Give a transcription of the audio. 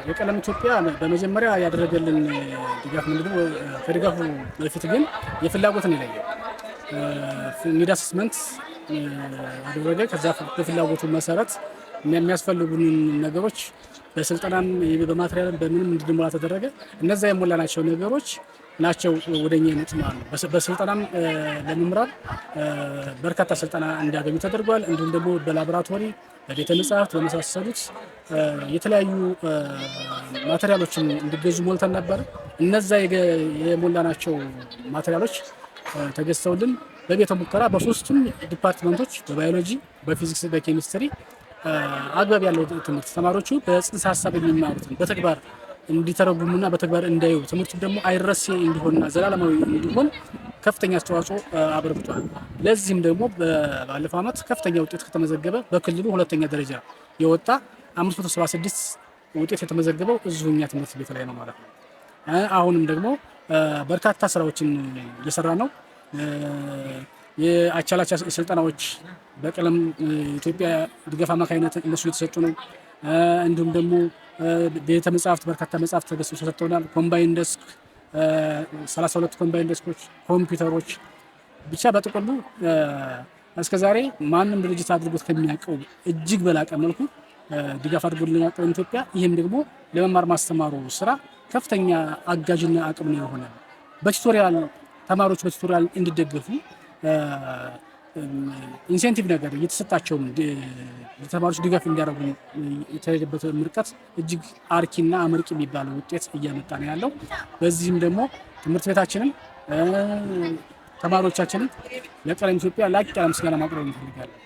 የቀለም ኢትዮጵያ በመጀመሪያ ያደረገልን ድጋፍ ምንድነው? ከድጋፉ በፊት ግን የፍላጎትን የለየው need assessment አደረገ። ከዛ በፍላጎቱ መሰረት የሚያስፈልጉንን ነገሮች በስልጠናም በ material ም በምንም እንድንሞላ ተደረገ። እነዛ የሞላናቸው ነገሮች ናቸው ወደኛ የመጡ ማለት ነው። በስልጠናም ለመምህራን በርካታ ስልጠና እንዲያገኙ ተደርጓል። እንዲሁም ደግሞ በላቦራቶሪ፣ በቤተ መጻሕፍት በመሳሰሉት የተለያዩ material ኦችን እንዲገዙ ሞልተን ነበር። እነዛ የሞላናቸው material ኦች ተገዝተውልን በቤተ ሙከራ በሶስቱም department ኦች በባዮሎጂ፣ በፊዚክስ፣ በኬሚስትሪ አግባብ ያለው ትምህርት ተማሪዎቹ በጽንሰ ሀሳብ የሚማሩትን በተግባር እንዲተረጉሙና በተግባር እንዲያዩ፣ ትምህርቱ ደግሞ አይረሴ እንዲሆንና ዘላለማዊ እንዲሆን ከፍተኛ አስተዋጽኦ አበርክቷል። ለዚህም ደግሞ ባለፈው ዓመት ከፍተኛ ውጤት ከተመዘገበ በክልሉ ሁለተኛ ደረጃ የወጣ 576 ውጤት የተመዘገበው እዚሁ እኛ ትምህርት ቤት ላይ ነው ማለት ነው። አሁንም ደግሞ በርካታ ስራዎችን እየሰራ ነው። የአቻ ላቻ ስልጠናዎች በቀለም ኢትዮጵያ ድጋፍ አማካኝነት እነሱ እየተሰጡ ነው። እንዲሁም ደግሞ ቤተ መጻሕፍት በርካታ መጽሐፍት ተገዝተው ተሰጥተውናል። Combine desk፣ 32 combine desk ኦች፣ ኮምፒውተሮች፣ ብቻ በጥቅሉ እስከዛሬ ማንም ድርጅት አድርጎት ከሚያውቀው እጅግ በላቀ መልኩ ድጋፍ አድርጎልናል ቀለም ኢትዮጵያ። ይህም ደግሞ ለመማር ማስተማሩ ስራ ከፍተኛ አጋዥና አቅም ነው የሆነ። በ tutorial ተማሪዎች በ tutorial እንዲደገፉ incentive ነገር እየተሰጣቸው ተማሪዎች ድጋፍ እንዲያደርጉ የተሄደበት ርቀት እጅግ አርኪና አመርቂ የሚባለው ውጤት እያመጣ ነው ያለው። በዚህም ደግሞ ትምህርት ቤታችንን፣ ተማሪዎቻችንን ለቀለም ኢትዮጵያ ላቅ ያለ ምስጋና ማቅረብ እንፈልጋለን።